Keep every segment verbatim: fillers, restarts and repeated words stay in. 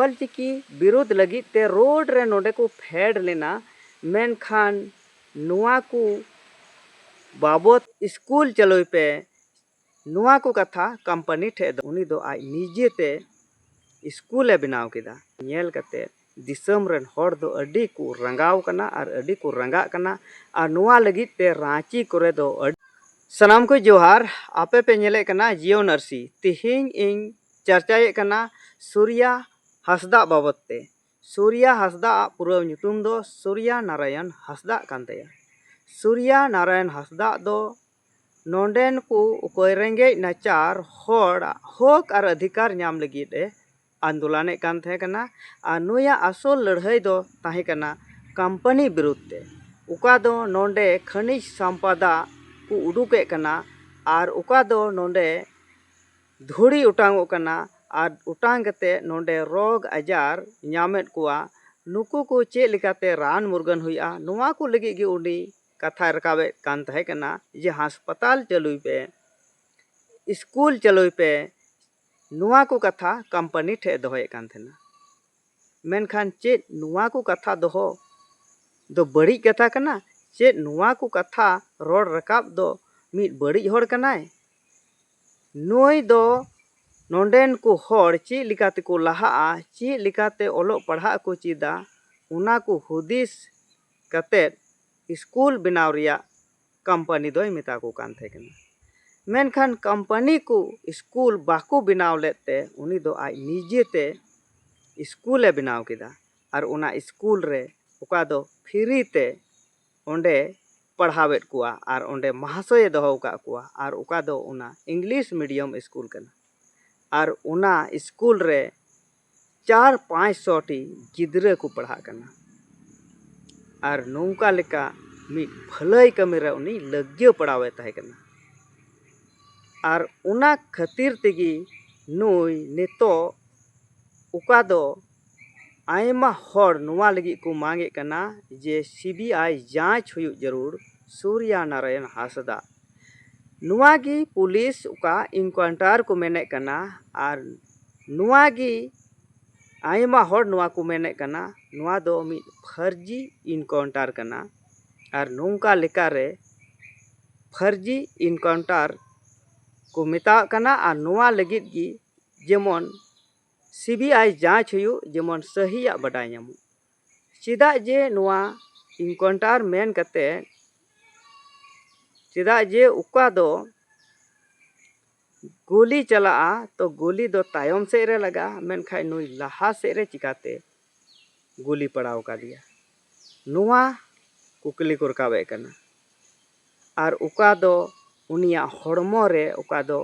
ᱚᱞᱪᱤᱠᱤ ᱵᱤᱨᱩᱫᱷ ᱞᱟᱹᱜᱤᱫ ᱛᱮ ᱨᱳᱰ ᱨᱮ ᱱᱚᱰᱮ ᱠᱚ ᱯᱷᱮᱰ ᱞᱮᱱᱟ, ᱢᱮᱱᱠᱷᱟᱱ ᱱᱚᱣᱟ ᱠᱚ ᱵᱟᱵᱚᱛ ᱥᱠᱩᱞ ᱪᱟᱹᱞᱩᱭ ᱯᱮ, ᱱᱚᱣᱟ ᱠᱚ ᱠᱟᱛᱷᱟ ᱠᱳᱢᱯᱟᱱᱤ ᱴᱷᱮᱡ ᱫᱚ ᱩᱱᱤ ᱫᱚ ᱟᱡ ᱱᱤᱡᱮ ᱛᱮ ᱥᱠᱩᱞᱮ ᱵᱮᱱᱟᱣ ᱠᱮᱫᱟ᱾ ᱧᱮᱞ ᱠᱟᱛᱮ ᱫᱤᱥᱚᱢ ᱨᱮᱱ ᱦᱚᱲ ᱫᱚ ᱟᱹᱰᱤ ᱠᱚ ᱨᱟᱸᱜᱟᱣ ᱠᱟᱱᱟ ᱟᱨ ᱟᱹᱰᱤ ᱠᱚ ᱨᱟᱸᱜᱟᱜ ᱠᱟᱱᱟ᱾ ᱟᱨ ᱱᱚᱣᱟ ᱞᱟᱹᱜᱤᱫ ᱛᱮ ᱨᱟᱸᱪᱤ ᱠᱚᱨᱮ ᱫᱚ ᱟᱹᱰᱤ ᱥᱟᱱᱟᱢ ᱠᱚ ᱡᱚᱦᱟᱨ᱾ ᱟᱯᱮ ᱯᱮ ᱧᱮᱞᱮᱫ ᱠᱟᱱᱟ ᱡᱤᱭᱳ ᱱᱟᱨᱥᱤ᱾ ᱛᱤᱦᱤᱧ ᱤᱧ ᱪᱟᱨᱪᱟᱭᱮᱫ ᱠᱟᱱᱟ ᱥᱩᱨᱭᱟ ᱦᱟᱸᱥᱫᱟᱜ ᱵᱟᱵᱚᱛ ᱛᱮ᱾ ᱥᱩᱨᱭᱟ ᱦᱟᱸᱥᱫᱟᱜ ᱟᱜ ᱯᱩᱨᱟᱹ ᱧᱩᱛᱩᱢ ᱫᱚ ᱥᱩᱨᱭᱟ ᱱᱟᱨᱟᱭᱚᱱ ᱦᱟᱸᱥᱫᱟᱜ ᱠᱟᱱ ᱛᱟᱭᱟ᱾ ᱥᱩᱨᱭᱟ ᱱᱟᱨᱟᱭᱚᱱ ᱦᱟᱸᱥᱫᱟᱜ ᱫᱚ ᱱᱚᱰᱮᱱ ᱠᱚ ᱚᱠᱚᱭ ᱨᱮᱸᱜᱮᱡ ᱱᱟᱪᱟᱨ ᱦᱚᱲᱟᱜ ᱦᱚᱠ ᱟᱨ ᱚᱫᱷᱤᱠᱟᱨ ᱧᱟᱢ ᱞᱟᱹᱜᱤᱫ ᱮ ᱟᱱᱫᱳᱞᱚᱱᱮᱫ ᱠᱟᱱ ᱛᱟᱦᱮᱸ ᱠᱟᱱᱟ᱾ ᱟᱨ ᱱᱩᱭᱟᱜ ᱟᱥᱚᱞ ᱞᱟᱹᱲᱦᱟᱹᱭ ᱫᱚ ᱛᱟᱦᱮᱸ ᱠᱟᱱᱟ ᱠᱳᱢᱯᱟᱱᱤ ᱵᱤᱨᱩᱫᱷ ᱛᱮ᱾ ᱚᱠᱟ ᱫᱚ ᱱᱚᱰᱮ ᱠᱷᱟᱹᱱᱤᱡᱽ ᱥᱟᱢᱯᱟᱫᱟ ᱠᱚ ᱩᱰᱩᱠᱮᱫ ᱠᱟᱱᱟ ᱟᱨ ᱚᱠᱟ ᱫᱚ ᱱᱚᱰᱮ ᱫᱷᱩᱲᱤ ᱚᱴᱟᱝᱚᱜ ᱠᱟᱱᱟ ᱟᱨ ᱚᱴᱟᱝ ᱠᱟᱛᱮ ᱱᱚᱰᱮ ᱨᱳᱜᱽ ᱟᱡᱟᱨ ᱧᱟᱢᱮᱫ ᱠᱚᱣᱟ᱾ ᱱᱩᱠᱩ ᱠᱚ ᱪᱮᱫ ᱞᱮᱠᱟᱛᱮ ᱨᱟᱱ ᱢᱩᱨᱜᱟᱹᱱ ᱦᱩᱭᱩᱜᱼᱟ, ᱱᱚᱣᱟ ᱠᱚ ᱞᱟᱹᱜᱤᱫ ᱜᱮ ᱩᱱᱤ ᱠᱟᱛᱷᱟᱭ ᱨᱟᱠᱟᱵᱮᱫ ᱠᱟᱱ ᱛᱟᱦᱮᱸ ᱠᱟᱱᱟ ᱡᱮ ᱦᱟᱥᱯᱟᱛᱟᱞ ᱪᱟᱹᱞᱩᱭ ᱯᱮ, ᱥᱠᱩᱞ ᱪᱟᱹᱞᱩᱭ ᱯᱮ, ᱱᱚᱣᱟ ᱠᱚ ᱠᱟᱛᱷᱟ ᱠᱳᱢᱯᱟᱱᱤ ᱴᱷᱮᱡ ᱫᱚᱦᱚᱭᱮᱫ ᱠᱟᱱ ᱛᱟᱦᱮᱱᱟ᱾ ᱢᱮᱱᱠᱷᱟᱱ ᱪᱮᱫ ᱱᱚᱣᱟ ᱠᱚ ᱠᱟᱛᱷᱟ ᱫᱚᱦᱚ ᱫᱚ ᱵᱟᱹᱲᱤᱡ ᱠᱟᱛᱷᱟ ᱠᱟᱱᱟ? ᱪᱮᱫ ᱱᱚᱣᱟ ᱠᱚ ᱠᱟᱛᱷᱟ ᱨᱚᱲ ᱨᱟᱠᱟᱵ ᱫᱚ ᱢᱤᱫ ᱵᱟᱹᱲᱤᱡ ᱦᱚᱲ ᱠᱟᱱᱟᱭ? ᱱᱩᱭ ᱫᱚ ᱱᱚᱰᱮᱱ ᱠᱚ ᱦᱚᱲ ᱪᱮᱫ ᱞᱮᱠᱟ ᱛᱮᱠᱚ ᱞᱟᱦᱟᱜᱼᱟ, ᱪᱮᱫ ᱞᱮᱠᱟᱛᱮ ᱚᱞᱚᱜ ᱯᱟᱲᱦᱟᱜ ᱠᱚ ᱪᱮᱫᱟ, ᱚᱱᱟ ᱠᱚ ᱦᱩᱫᱤᱥ ᱠᱟᱛᱮᱫ ᱥᱠᱩᱞ ᱵᱮᱱᱟᱣ ᱨᱮᱭᱟᱜ ᱠᱳᱢᱯᱟᱱᱤ ᱫᱚᱭ ᱢᱮᱛᱟ ᱠᱚ ᱠᱟᱱ ᱛᱟᱦᱮᱸ ᱠᱟᱱᱟ᱾ ᱢᱮᱱᱠᱷᱟᱱ ᱠᱳᱢᱯᱟᱱᱤ ᱠᱚ ᱥᱠᱩᱞ ᱵᱟᱠᱚ ᱵᱮᱱᱟᱣ ᱞᱮᱫ ᱛᱮ ᱩᱱᱤ ᱫᱚ ᱟᱡ ᱱᱤᱡᱮ ᱛᱮ ᱥᱠᱩᱞᱮ ᱵᱮᱱᱟᱣ ᱠᱮᱫᱟ᱾ ᱟᱨ ᱚᱱᱟ ᱥᱠᱩᱞ ᱨᱮ ᱚᱠᱟ ᱫᱚ ᱯᱷᱨᱤ ᱛᱮ ᱚᱸᱰᱮ ᱯᱟᱲᱦᱟᱣᱮᱫ ᱠᱚᱣᱟ ᱟᱨ ᱚᱸᱰᱮ ᱢᱟᱦᱟᱥᱚᱭᱮ ᱫᱚᱦᱚ ᱟᱠᱟᱫ ᱠᱚᱣᱟ, ᱟᱨ ᱚᱠᱟ ᱫᱚ ᱚᱱᱟ ᱤᱝᱞᱤᱥ ᱢᱤᱰᱤᱭᱟᱢ ᱥᱠᱩᱞ ᱠᱟᱱᱟ᱾ ᱟᱨ ᱚᱱᱟ ᱥᱠᱩᱞ ᱨᱮ ᱪᱟᱨ ᱯᱟᱸᱪ ᱥᱚ ᱴᱤ ᱜᱤᱫᱽᱨᱟᱹ ᱠᱚ ᱯᱟᱲᱦᱟᱜ ᱠᱟᱱᱟ᱾ ᱟᱨ ᱱᱚᱝᱠᱟ ᱞᱮᱠᱟ ᱢᱤᱫ ᱵᱷᱟᱹᱞᱟᱹᱭ ᱠᱟᱹᱢᱤ ᱨᱮ ᱩᱱᱤ ᱞᱟᱹᱜᱽᱭᱟᱹ ᱯᱟᱲᱟᱣᱮ ᱛᱟᱦᱮᱸ ᱠᱟᱱᱟ᱾ ᱟᱨ ᱚᱱᱟ ᱠᱷᱟᱹᱛᱤᱨ ᱛᱮᱜᱮ ᱱᱩᱭ ᱱᱤᱛᱚᱜ ᱚᱠᱟ ᱫᱚ ᱟᱭᱢᱟ ᱦᱚᱲ ᱱᱚᱣᱟ ᱞᱟᱹᱜᱤᱫ ᱠᱚ ᱢᱟᱜᱮᱫ ᱠᱟᱱᱟ ᱡᱮ ᱥᱤ ᱵᱤ ᱟᱭ ᱡᱟᱸᱪ ᱦᱩᱭᱩᱜ ᱡᱟᱹᱨᱩᱲ ᱥᱩᱨᱭᱟ ᱱᱟᱨᱟᱭᱚᱱ ᱦᱟᱸᱥᱫᱟ᱾ ᱱᱚᱣᱟ ᱜᱮ ᱯᱩᱞᱤᱥ ᱚᱠᱟ ᱤᱱᱠᱟᱣᱩᱱᱴᱟᱨ ᱠᱚ ᱢᱮᱱᱮᱫ ᱠᱟᱱᱟ, ᱟᱨ ᱱᱚᱣᱟ ᱜᱮ ᱟᱭᱢᱟ ᱦᱚᱲ ᱱᱚᱣᱟ ᱠᱚ ᱢᱮᱱᱮᱫ ᱠᱟᱱᱟ, ᱱᱚᱣᱟ ᱫᱚ ᱢᱤᱫ ᱯᱷᱟᱹᱨᱡᱤ ᱤᱱᱠᱟᱣᱩᱱᱴᱟᱨ ᱠᱟᱱᱟ᱾ ᱟᱨ ᱱᱚᱝᱠᱟ ᱞᱮᱠᱟᱨᱮ ᱯᱷᱟᱹᱨᱡᱤ ᱤᱱᱠᱟᱣᱩᱱᱴᱟᱨ ᱠᱚ ᱢᱮᱛᱟᱣᱟᱜ ᱠᱟᱱᱟ᱾ ᱟᱨ ᱱᱚᱣᱟ ᱞᱟᱹᱜᱤᱫ ᱜᱮ ᱡᱮᱢᱚᱱ ᱥᱤ ᱵᱤ ᱟᱭ ᱡᱟᱸᱪ ᱦᱩᱭᱩᱜ, ᱡᱮᱢᱚᱱ ᱥᱟᱹᱦᱤᱭᱟᱜ ᱵᱟᱰᱟᱭ ᱧᱟᱢᱚᱜ᱾ ᱪᱮᱫᱟᱜ ᱡᱮ ᱱᱚᱣᱟ ᱤᱱᱠᱟᱣᱩᱱᱴᱟᱨ ᱢᱮᱱ ᱠᱟᱛᱮ, ᱪᱮᱫᱟᱜ ᱡᱮ ᱚᱠᱟ ᱫᱚ ᱜᱩᱞᱤ ᱪᱟᱞᱟᱜᱼᱟ, ᱛᱚ ᱜᱩᱞᱤ ᱫᱚ ᱛᱟᱭᱚᱢ ᱥᱮᱫ ᱨᱮ ᱞᱟᱜᱟᱜᱼᱟ, ᱢᱮᱱᱠᱷᱟᱱ ᱱᱩᱭ ᱞᱟᱦᱟ ᱥᱮᱫ ᱨᱮ ᱪᱤᱠᱟᱛᱮ ᱜᱩᱞᱤ ᱯᱟᱲᱟᱣ ᱠᱟᱫᱮᱭᱟ? ᱱᱚᱣᱟ ᱠᱩᱠᱞᱤ ᱠᱚ ᱨᱟᱠᱟᱵᱮᱫ ᱠᱟᱱᱟ᱾ ᱟᱨ ᱚᱠᱟ ᱫᱚ ᱩᱱᱤᱭᱟᱜ ᱦᱚᱲᱢᱚ ᱨᱮ ᱚᱠᱟ ᱫᱚ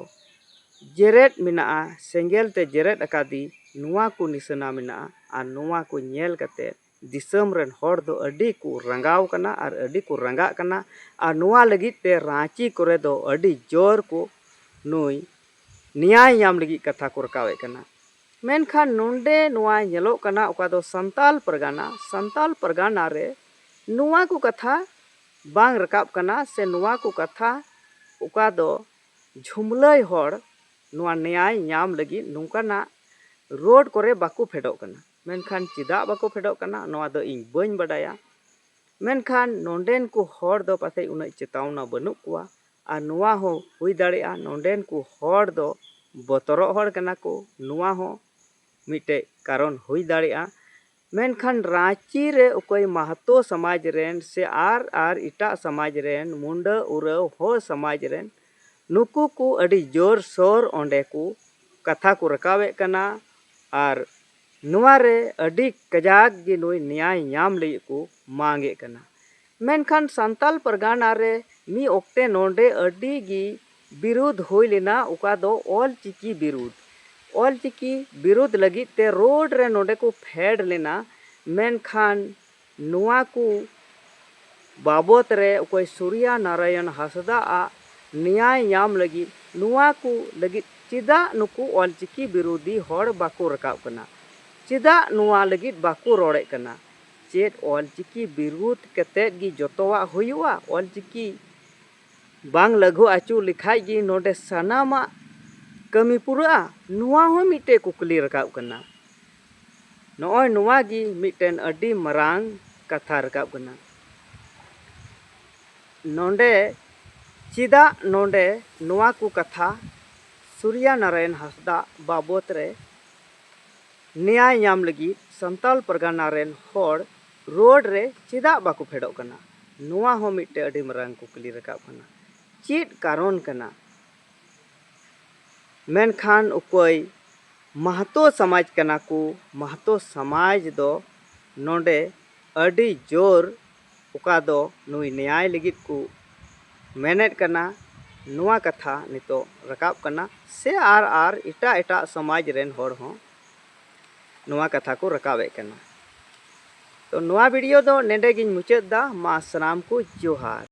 ᱡᱮᱨᱮᱫ ᱢᱮᱱᱟᱜᱼᱟ, ᱥᱮᱸᱜᱮᱞ ᱛᱮ ᱡᱮᱨᱮᱫ ᱟᱠᱟᱫᱮ, ᱱᱚᱣᱟ ᱠᱚ ᱱᱤᱥᱟᱹᱱᱟ ᱢᱮᱱᱟᱜᱼᱟ᱾ ᱟᱨ ᱱᱚᱣᱟ ᱠᱚ ᱧᱮᱞ ᱠᱟᱛᱮ ᱫᱤᱥᱚᱢ ᱨᱮᱱ ᱦᱚᱲ ᱫᱚ ᱟᱹᱰᱤ ᱠᱚ ᱨᱟᱸᱜᱟᱣ ᱠᱟᱱᱟ ᱟᱨ ᱟᱹᱰᱤ ᱠᱚ ᱨᱟᱸᱜᱟᱜ ᱠᱟᱱᱟ᱾ ᱟᱨ ᱱᱚᱣᱟ ᱞᱟᱹᱜᱤᱫ ᱛᱮ ᱨᱟᱸᱪᱤ ᱠᱚᱨᱮ ᱫᱚ ᱟᱹᱰᱤ ᱡᱳᱨ ᱠᱚ ᱱᱩᱭ ᱱᱮᱭᱟᱭ ᱧᱟᱢ ᱞᱟᱹᱜᱤᱫ ᱠᱟᱛᱷᱟ ᱠᱚ ᱨᱟᱠᱟᱵᱮᱫ ᱠᱟᱱᱟ᱾ ᱢᱮᱱᱠᱷᱟᱱ ᱱᱚᱰᱮ ᱱᱚᱣᱟ ᱧᱮᱞᱚᱜ ᱠᱟᱱᱟ, ᱚᱠᱟ ᱫᱚ ᱥᱟᱱᱛᱟᱞ ᱯᱟᱨᱜᱟᱱᱟ, ᱥᱟᱱᱛᱟᱞ ᱯᱟᱨᱜᱟᱱᱟ ᱨᱮ ᱱᱚᱣᱟ ᱠᱚ ᱠᱟᱛᱷᱟ ᱵᱟᱝ ᱨᱟᱠᱟᱵ ᱠᱟᱱᱟ, ᱥᱮ ᱱᱚᱣᱟ ᱠᱚ ᱠᱟᱛᱷᱟ ᱚᱠᱟ ᱫᱚ ᱡᱷᱩᱢᱞᱟᱹᱭ ᱦᱚᱲ ᱱᱚᱣᱟ ᱱᱮᱭᱟᱭ ᱧᱟᱢ ᱞᱟᱹᱜᱤᱫ ᱱᱚᱝᱠᱟᱱᱟᱜ ᱨᱳᱰ ᱠᱚᱨᱮ ᱵᱟᱠᱚ ᱯᱷᱮᱰᱚᱜ ᱠᱟᱱᱟ᱾ ᱢᱮᱱᱠᱷᱟᱱ ᱪᱮᱫᱟᱜ ᱵᱟᱠᱚ ᱯᱷᱮᱰᱚᱜ ᱠᱟᱱᱟ, ᱱᱚᱣᱟ ᱫᱚ ᱤᱧ ᱵᱟᱹᱧ ᱵᱟᱰᱟᱭᱟ᱾ ᱢᱮᱱᱠᱷᱟᱱ ᱱᱚᱰᱮᱱ ᱠᱚ ᱦᱚᱲ ᱫᱚ ᱯᱟᱥᱮᱡ ᱩᱱᱟᱹᱜ ᱪᱮᱛᱟᱣᱱᱟ ᱵᱟᱹᱱᱩᱜ ᱠᱚᱣᱟ᱾ ᱟᱨ ᱱᱚᱣᱟ ᱦᱚᱸ ᱦᱩᱭ ᱫᱟᱲᱮᱭᱟᱜᱼᱟ, ᱱᱚᱰᱮᱱ ᱠᱚ ᱦᱚᱲ ᱫᱚ ᱵᱚᱛᱚᱨᱚᱜ ᱦᱚᱲ ᱠᱟᱱᱟ ᱠᱚ, ᱱᱚᱣᱟ ᱦᱚᱸ ᱢᱤᱫᱴᱮᱡ ᱠᱟᱨᱚᱱ ᱦᱩᱭ ᱫᱟᱲᱮᱭᱟᱜᱼᱟ᱾ ᱢᱮᱱᱠᱷᱟᱱ ᱨᱟᱸᱪᱤ ᱨᱮ ᱚᱠᱚᱭ ᱢᱟᱦᱟᱛᱚ ᱥᱚᱢᱟᱡᱽ ᱨᱮᱱ ᱥᱮ ᱟᱨ, ᱟᱨ ᱮᱴᱟᱜ ᱥᱚᱢᱟᱡᱽ ᱨᱮᱱ, ᱢᱩᱱᱰᱟᱹ, ᱩᱨᱟᱹᱣ, ᱦᱚᱲ ᱥᱚᱢᱟᱡᱽ ᱨᱮᱱ, ᱱᱩᱠᱩ ᱠᱚ ᱟᱹᱰᱤ ᱡᱳᱨ ᱥᱳᱨ ᱚᱸᱰᱮ ᱠᱚ ᱠᱟᱛᱷᱟ ᱠᱚ ᱨᱟᱠᱟᱵᱮᱫ ᱠᱟᱱᱟ᱾ ᱟᱨ ᱱᱚᱣᱟ ᱨᱮ ᱟᱹᱰᱤ ᱠᱟᱡᱟᱠ ᱜᱮ ᱱᱩᱭ ᱱᱮᱭᱟᱭ ᱧᱟᱢ ᱞᱟᱹᱜᱤᱫ ᱠᱚ ᱢᱟᱜᱮᱫ ᱠᱟᱱᱟ᱾ ᱢᱮᱱᱠᱷᱟᱱ ᱥᱟᱱᱛᱟᱞ ᱯᱟᱨᱜᱟᱱᱟ ᱨᱮ ᱢᱤᱫ ᱚᱠᱛᱮ ᱱᱚᱰᱮ ᱟᱹᱰᱤ ᱜᱮ ᱵᱤᱨᱩᱫᱷ ᱦᱩᱭ ᱞᱮᱱᱟ, ᱚᱠᱟ ᱫᱚ ᱚᱞ ᱪᱤᱠᱤ ᱵᱤᱨᱩᱫᱷ᱾ ᱚᱞ ᱪᱤᱠᱤ ᱵᱤᱨᱩᱫᱷ ᱞᱟᱹᱜᱤᱫ ᱛᱮ ᱨᱳᱰ ᱨᱮ ᱱᱚᱰᱮ ᱠᱚ ᱯᱷᱮᱰ ᱞᱮᱱᱟ᱾ ᱢᱮᱱᱠᱷᱟᱱ ᱱᱚᱣᱟ ᱠᱚ ᱵᱟᱵᱚᱛ ᱨᱮ ᱚᱠᱚᱭ ᱥᱩᱨᱭᱟ ᱱᱟᱨᱟᱭᱚᱱ ᱦᱟᱸᱥᱫᱟ ᱟᱜ ᱱᱮᱭᱟᱭ ᱧᱟᱢ ᱞᱟᱹᱜᱤᱫ, ᱱᱚᱣᱟ ᱠᱚ ᱞᱟᱹᱜᱤᱫ ᱪᱮᱫᱟᱜ ᱱᱩᱠᱩ ᱚᱞ ᱪᱤᱠᱤ ᱵᱤᱨᱳᱫᱷᱤ ᱦᱚᱲ ᱵᱟᱠᱚ ᱨᱟᱠᱟᱵ ᱠᱟᱱᱟ? ᱪᱮᱫᱟᱜ ᱱᱚᱣᱟ ᱞᱟᱹᱜᱤᱫ ᱵᱟᱠᱚ ᱨᱚᱲᱮᱫ ᱠᱟᱱᱟ? ᱪᱮᱫ ᱚᱞ ᱪᱤᱠᱤ ᱵᱤᱨᱩᱫᱷ ᱠᱟᱛᱮᱫ ᱜᱮ ᱡᱚᱛᱚᱣᱟᱜ ᱦᱩᱭᱩᱜᱼᱟ? ᱚᱞ ᱪᱤᱠᱤ ᱵᱟᱝ ᱞᱟᱹᱜᱩ ᱟᱹᱪᱩ ᱞᱮᱠᱷᱟᱡ ᱜᱮ ᱱᱚᱰᱮ ᱥᱟᱱᱟᱢᱟᱜ ᱠᱟᱹᱢᱤ ᱯᱩᱨᱟᱹᱜᱼᱟ? ᱱᱚᱣᱟ ᱦᱚᱸ ᱢᱤᱫᱴᱮᱡ ᱠᱩᱠᱞᱤ ᱨᱟᱠᱟᱵ ᱠᱟᱱᱟ᱾ ᱱᱚᱜᱼᱚᱭ ᱱᱚᱣᱟ ᱜᱮ ᱢᱤᱫᱴᱮᱱ ᱟᱹᱰᱤ ᱢᱟᱨᱟᱝ ᱠᱟᱛᱷᱟ ᱨᱟᱠᱟᱵ ᱠᱟᱱᱟ᱾ ᱱᱚᱰᱮ ᱪᱮᱫᱟᱜ ᱱᱚᱰᱮ ᱱᱚᱣᱟ ᱠᱚ ᱠᱟᱛᱷᱟ ᱥᱩᱨᱭᱟ ᱱᱟᱨᱟᱭᱚᱱ ᱦᱟᱸᱥᱫᱟ ᱵᱟᱵᱚᱛ ᱨᱮ ᱱᱮᱭᱟᱭ ᱧᱟᱢ ᱞᱟᱹᱜᱤᱫ ᱥᱟᱱᱛᱟᱞ ᱯᱟᱨᱜᱟᱱᱟ ᱨᱮᱱ ᱦᱚᱲ ᱨᱳᱰ ᱨᱮ ᱪᱮᱫᱟᱜ ᱵᱟᱠᱚ ᱯᱷᱮᱰᱚᱜ ᱠᱟᱱᱟ? ᱱᱚᱣᱟ ᱦᱚᱸ ᱢᱤᱫᱴᱮᱱ ᱟᱹᱰᱤ ᱢᱟᱨᱟᱝ ᱠᱩᱠᱞᱤ ᱨᱟᱠᱟᱵ ᱠᱟᱱᱟ᱾ ᱪᱮᱫ ᱠᱟᱨᱚᱱ ᱠᱟᱱᱟ? ᱢᱮᱱᱠᱷᱟᱱ ᱚᱠᱚᱭ ᱢᱟᱦᱟᱛᱚ ᱥᱚᱢᱟᱡᱽ ᱠᱟᱱᱟ ᱠᱚ, ᱢᱟᱦᱟᱛᱚ ᱥᱚᱢᱟᱡᱽ ᱫᱚ ᱱᱚᱰᱮ ᱟᱹᱰᱤ ᱡᱳᱨ, ᱚᱠᱟ ᱫᱚ ᱱᱩᱭ ᱱᱮᱭᱟᱭ ᱞᱟᱹᱜᱤᱫ ᱠᱚ ᱢᱮᱱᱮᱫ ᱠᱟᱱᱟ, ᱱᱚᱣᱟ ᱠᱟᱛᱷᱟ ᱱᱤᱛᱚᱜ ᱨᱟᱠᱟᱵ ᱠᱟᱱᱟ, ᱥᱮ ᱟᱨ ᱟᱨ ᱮᱴᱟᱜ ᱮᱴᱟᱜ ᱥᱚᱢᱟᱡᱽ ᱨᱮᱱ ᱦᱚᱲ ᱦᱚᱸ ᱱᱚᱣᱟ ᱠᱟᱛᱷᱟ ᱠᱚ ᱨᱟᱠᱟᱵᱮᱫ ᱠᱟᱱᱟ᱾ ᱛᱚ ᱱᱚᱣᱟ ᱵᱷᱤᱰᱤᱭᱳ ᱫᱚ ᱱᱮᱰᱮ ᱜᱤᱧ ᱢᱩᱪᱟᱹᱫ ᱫᱟ᱾ ᱢᱟ ᱥᱟᱱᱟᱢ ᱠᱚ ᱡᱚᱦᱟᱨ᱾